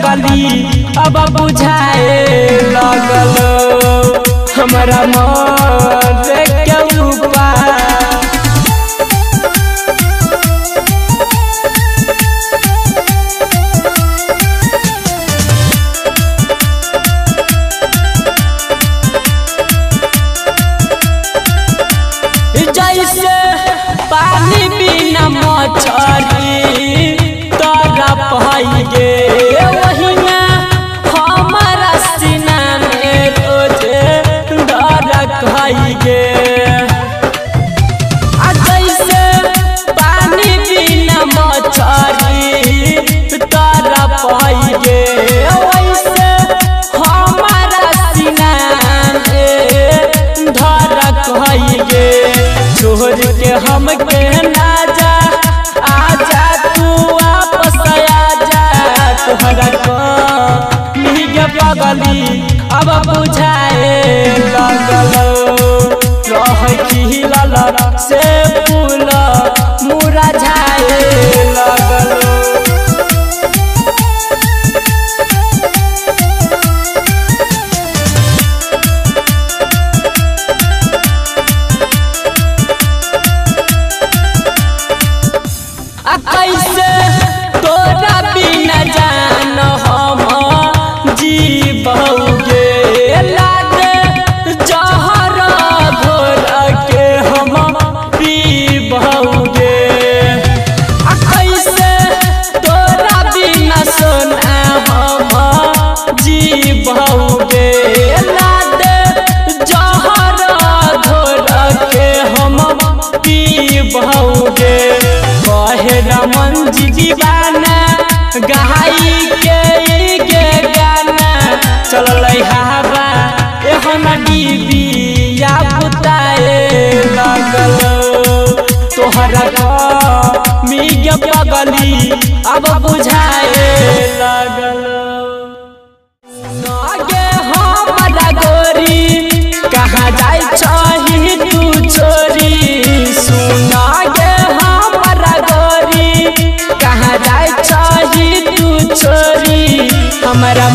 पगली अब बुझाए लगल हमरा मरे के उपाय। जैसे पानी बिना मछली तड़प गे वहीना हमारा सीना में रोज धड़क गे। जैसे पानी बिना मछली तड़प गे वैसे हमारा सीना में धड़क गे। छोड़ के हम के ना जा आजा तू वापस आजा तोहरा कमी पगली अब बुझाए लगल रह खिलल से फूल मुरझाए लगल। कैसे तोरा बिना जान हम जीबौगे लागे जहर घोर के हम पीबौगे। कैसे तोरा बिना सोना हम जीबौगे लागे जहर घोर के हम पीबौगे। कहे रमन जी दीवाना गहाई के गाना चलल हवा एहन डिबिया बुताए लगल तोहरा कमी पगली अब बुझाए लगल। गे हमरा गोरी कहाँ जाय छही तू छोरी सुना गे हमरा गोरी कहाँ जाय छही तू छोरी हमरा